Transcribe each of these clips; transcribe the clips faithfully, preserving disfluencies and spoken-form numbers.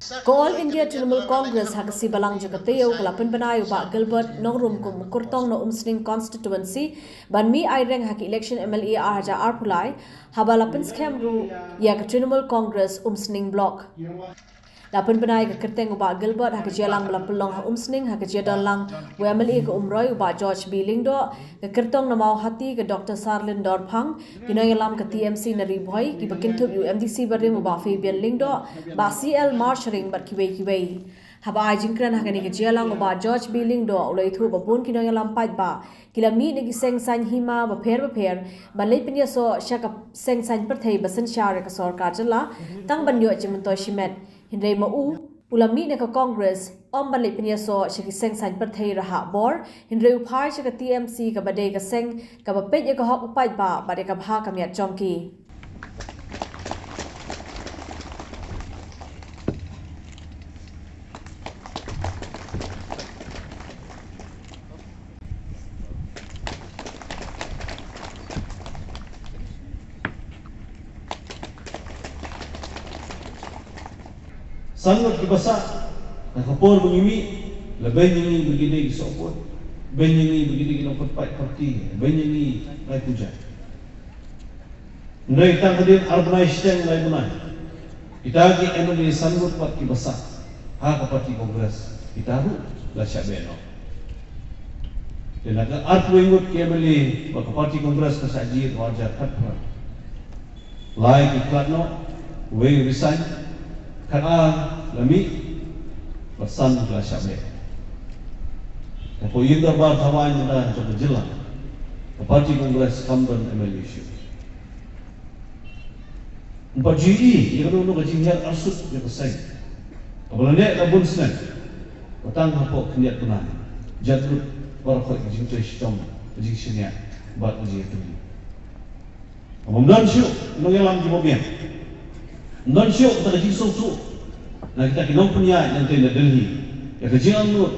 Ka All India Trinamool Congress ha ka sngi Balang jong ka taïew ka la pynbna ïa u Bah Gilbert Nongrum kum u kyrtong na Umsning Constituency ban mih aireng ha ka election M L A ar hajar arphew lai, haba la pynskhem ruh ïa ka Trinamool Congress Umsning Block. La pynbna ïa ka kyrteng u Bah Gilbert ha ka jingïalang ba la pynlong ha Umsning ha ka jingdon lang u M L A ka Umroi u Bah George B Lyngdoh, ka kyrtong na Mawhati ka Doctor Sarlin Dorphang, ki nongïalam ka T M C na Ri Bhoi, kiba kynthup ïa u M D C barim u Bah Fabian Lyngdoh, Bah C L Marsharing bad kiwei kiwei. Haba ai jingkren ha kane ka jingïalang u Bah George B Lyngdoh u la ïathuh ba bun ki nongïalam paidbah ki la mih na ki seng saiñ hima bapher bapher ban leit pynïasoh sha ka seng saiñ pyrthei ba synshar ïa ka sorkar jylla tang ban ïoh jingmyntoi shimet. Hynrei ma u, u la mih na ka Congress ym ban leit pynïasoh sha ki seng saiñ pyrthei rahak bor, hynrei u phai sha ka T M C kaba dei ka seng kaba peit ïa ka hok u paidbah bad ïa ka bha ka miat jong ki. San ngut kiba sah, na ka por ba ngi mih, la beiñ ïa ngi ba ngi dei ki sohpud, beiñ ïa ngi ba ngi dei ki nongpynpaid party, beiñ ïa ngi lai puja. Hynrei tang hadien ar bnai shiteng lai bnai, kita ki M L A san ngut pat kiba sah ha ka party Congress, kita ruh la shah beh noh. Te na ka arphew ngut ki M L A ba ka party Congress ka shah jied ha u arhajar khatphra, lai ki khlad noh, wei u resign, khatar la mih, bad san ki la shah beh. Hapoh Ïing Dorbar Thawaiñ mynta jong ka jylla, ka party Congress kam don M L A shuh. Ym pat ju ïohi ïa kano kano ka jinghiar arsut ïa ka seng kaba la neh la bun snem, ba tang hapoh khyndiat bnai jan lut baroh ka jingtrei shitom, ka jingshaniah bad ka jingïatylli. Ym don shuh nongïalam kiba biang, ym don shuh kata ka jingsngewthuh na kita ki nongpynïaid nangtei na Delhi ïa ka jingangnud,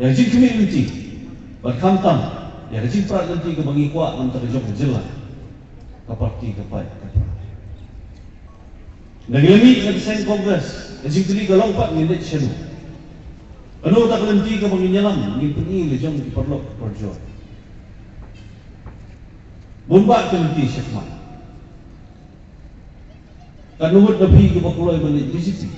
ïa ka jingkhmih lynti, bad khamtam ïa ka jingprat lynti kaba ngi kwah na ka bynta ka jong ka jylla, ka party ka paid ka pra. Ngi la mih na ka seng Congress, ka jingkylli ka long pat ngin leit shano? Kano kata ka lynti kaba ngin ïalam, ngin pyni la jong ki paralok parajor? Bun bah ki lynti shakhmat. Katno ngut na phi kiba kloi ban leit B J P?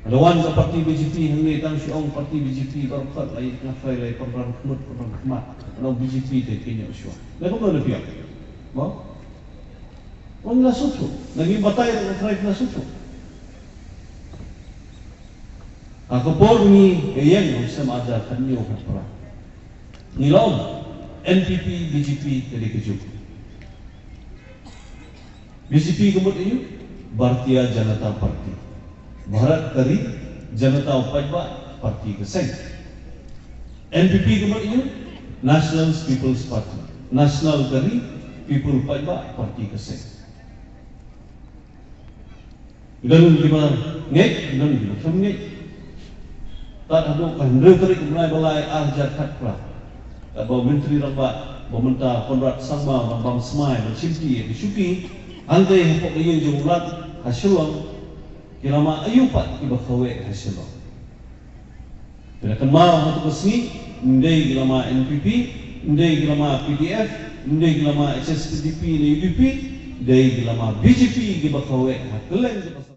Lada wan ka party B J P hangne, tang shu ong party B J P baroh khoit, la ïa tnga trai, la ïa pynrang khmut pynrang khmat. Lada ong B J P te phi ïoh shuwa. Lada kumno na phi ong? Mo? Ong la suthu. Lada ngi batai, la trai la suthu. Ha ka por ngi ïeng, ong sem ada kan ngi ong pra. Ngi la ong N P P B J P ka dei kajuh. B J P ka mut aïu? Bharatiya Janata Party. Bharat ka ri, Janata u paidbah, Party ka seng. N P P ka mut aïu? National People's Party. National ka ri, People paidbah, Party ka seng. Don kiba ngeit, don kiba khlem ngeit. Tad haduh ka hynriew tarik u bnai ba lai ar hajar khatphra, katba u Myntri Rangbah ba mynta Conrad Sangma u dang bam smai ban shimti ïa ka shuki hangtei hapoh ka ïing jong u Lat ha Shillong, ki la mad aïu pat kiba khawiah ha Shillong. Phi la kynmaw ha kato ka sngi, ym dei ki la mad N P P, ym dei ki la mad P D F, ym dei ki la mad H S P D P ne U D P, dei ki la mad B J P kiba khawiah ha kylleng jong ka